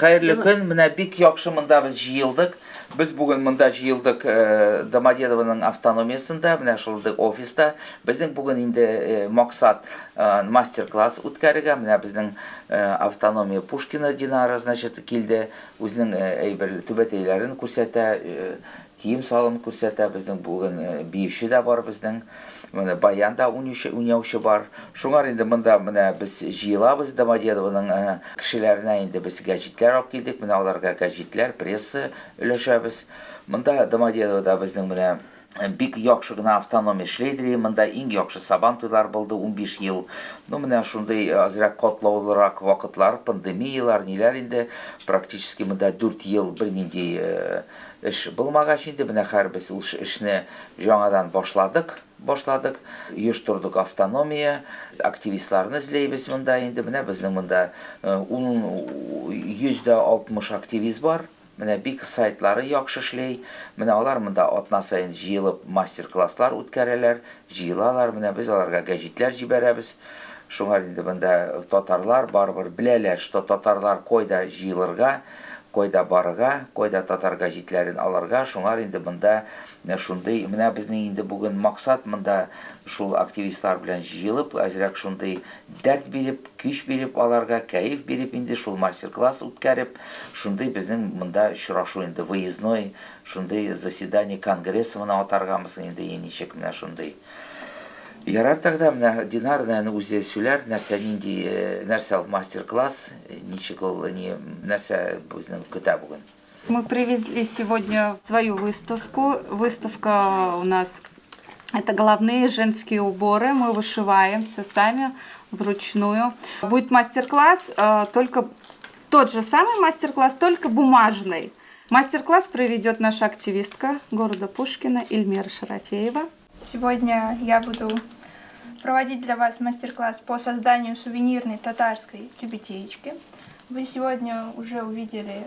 Хәерле көн. Менә бик яхшы монда без җыелдык. Без бүген монда җыелдык э, Домодедовоның автономиясендә, менә шул офиста. Безнең бүген инде э, максат э, мастер-класс үткәрергә. Менә безнең автономия Пушкина Динара, значит, килде. Үзенең әйбер түбәтәйләрен күрсәтә, кием-салым күрсәтә. Безнең бүген биюче дә бар безнең. Менә баян да уйнаучы, уйнаучы бар. Шуңар инде монда менә без җыелабыз Домодедовоның кешеләренә инде без гәҗитләр алып килдек. Менә аларга гәҗитләр, пресса өләшәбез. Монда Домодедовода безнең менә бик яхшы гына автономия эшли ди. Монда иң яхшы сабан туйлар булды 15 ел. Ну, менә шундый азрак катлаулырак вакытлар, пандемиялар, ниләр инде. Практически монда 4 ел бернинди эш булмагач инде, менә хәер без ул эшне яңадан башладык, башладык. Оештырдык автономия, активистларны эзләйбез монда инде. Менә безнең монда 160 активист бар. Менә бик сайтлары яхшы эшли. Менә алар монда атна саен җыелып мастер-класслар үткәрәләр, җыелалар. Менә без аларга гәҗитләр җибәрәбез. Шуңа инде монда татарлар барыбер беләләр, что татарлар кайда җыелырга, кайда барырга, кайда татар гәҗитләрен алырга. Шуңар инде монда шундый, менә безнең инде бүген максат монда шул активистлар белән җыелып, әзрәк шундый дәрт биреп, көч биреп аларга, кәеф биреп инде шул мастер-класс үткәреп, шундый безнең монда очрашу инде выездной, шундый заседание конгресса моны атаргамы соң инде, и ничек менә шундый. Ярар тогда, менә Динар менә үзе сөйләр, нәрсә нинди, нәрсә ул мастер-класс, ничек ул, ни, нәрсә безне көтә бүген. Мы привезли сегодня свою выставку. Выставка у нас это головные женские уборы. Мы вышиваем все сами вручную. Будет мастер-класс, только тот же самый мастер-класс, только бумажный. Мастер-класс проведет наша активистка города Пушкина Эльмира Шарафеева. Сегодня я буду проводить для вас мастер-класс по созданию сувенирной татарской тюбетеечки. Вы сегодня уже увидели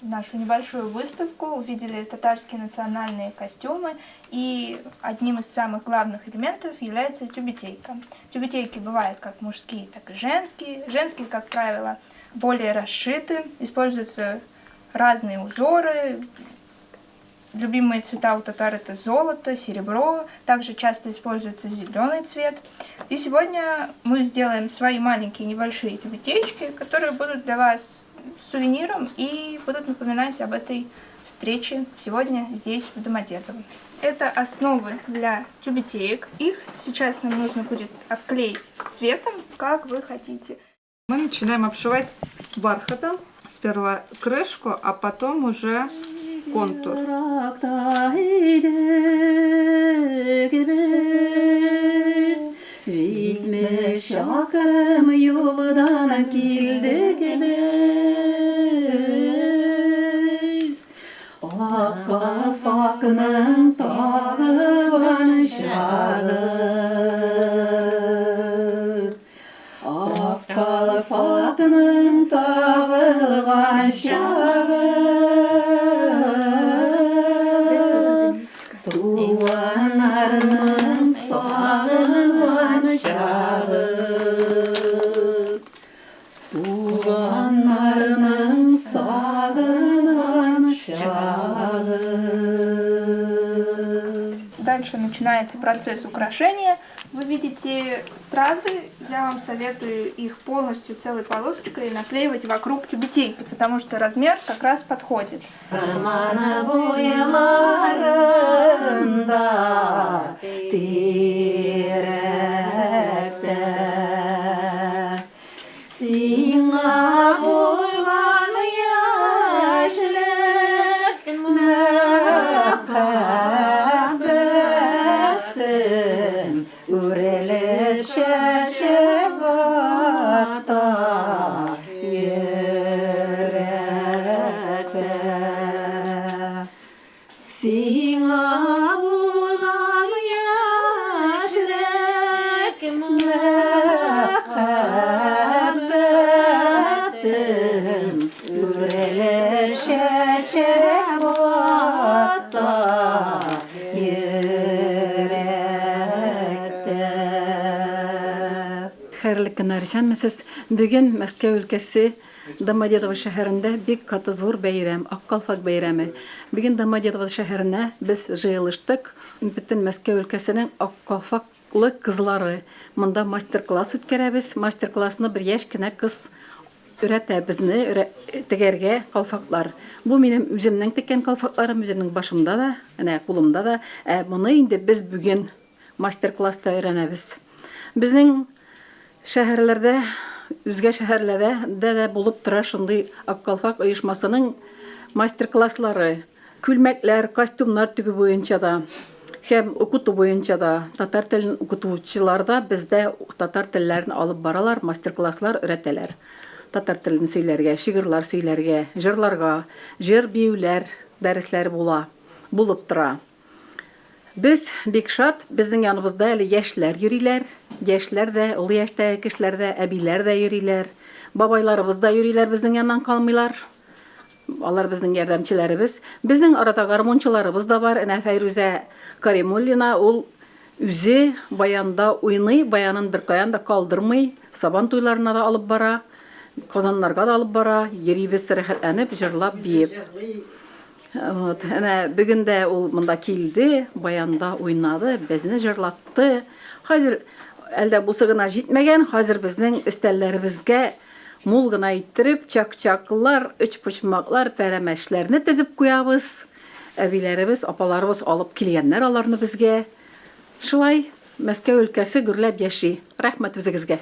нашу небольшую выставку, увидели татарские национальные костюмы, и одним из самых главных элементов является тюбетейка. Тюбетейки бывают как мужские, так и женские. Женские, как правило, более расшиты, используются разные узоры. Любимые цвета у татар это золото, серебро, также часто используется зеленый цвет. И сегодня мы сделаем свои маленькие небольшие тюбетеечки, которые будут для вас сувениром и будут напоминать об этой встрече сегодня здесь, в Домодедово. Это основы для тюбетеек. Их сейчас нам нужно будет обклеить цветом, как вы хотите. Мы начинаем обшивать бархатом. Сперва крышку, а потом уже контур. Җитмеш чакрым юлдан килдек без. Ак калфакның тагылган чагы. Ак калфакның тагылган чагы. Туганнарның сагынган чагы. Туганнарның сагынган чагы. Дальше начинается процесс украшения. Вы видите стразы, я вам советую их полностью целой полосочкой наклеивать вокруг тюбетейки, потому что размер как раз подходит. Урман буйларында, тирәктә Сиңа булган яшьлек мәхәббәтем Үрелеп чәчәк ата йөрәктә. Сиңа булган яшьлек мәхәббәтем Үрелеп чәчәк ата йөрәктә. Хәерле көннәр, исәнмесез! Бүген Мәскәү өлкәсе Домодедово шәһәрендә бик каты зур бәйрәм, Ак калфак бәйрәме. Бүген Домодедово шәһәренә без җыелыштык, бөтен Мәскәү өлкәсенең Ак калфаклы кызлары. Монда мастер-класс үткәрәбез. Мастер-классны бер яшь кенә кыз өйрәтә безне тегәргә калфаклар. Бу минем үземнең теккән калфакларым, үземнең башымда да, әнә кулымда да. Ә моны инде без бүген мастер-класста өйрәнәбез. Безнең шәһәрләрдә, үзгә шәһәрләрдә дә дә булып тора шундый Ак калфак оешмасының мастер-класслары. Күлмәкләр, костюмнар тегү буенча да һәм укыту буенча да, татар телен укытучылар да бездә татар телләрен алып баралар, мастер-класслар өйрәтәләр. Татар телен сөйләргә, шигырьләр сөйләргә, җырларга, җыр-биюләр дәресләре була, булып тора. Без бик шат, безнең яныбызда әле яшьләр йөриләр. Яшьләр дә, олы яшьтәге кешеләр дә, әбиләр дә йөриләр. Бабайларыбыз да йөриләр, безнең яннан калмыйлар. Алар безнең ярдәмчеләребез. Безнең арада гармунчыларыбыз да бар. Әнә Фәйрүзә Каримуллина, ул үзе баянда уйный, баянын беркаян да калдырмый. Сабан туйларына да алып бара, Казаннарга да алып бара. Йөрибез рәхәтләнеп, җырлап, биеп. Вот, әнә бүген дә ул монда килде, баянда уйнады, безне җырлатты. Хәзер әлдә бусы гына җитмәгән, хәзер безнең өстәлләребезгә мул гына иттереп чак-чаклар, өчпочмаклар, пәрәмәчләрне тезеп куябыз. Әбиләребез, апаларыбыз алып килгәннәр аларны безгә. Шулай Мәскәү өлкәсе гөрләп яши. Рәхмәт үзегезгә.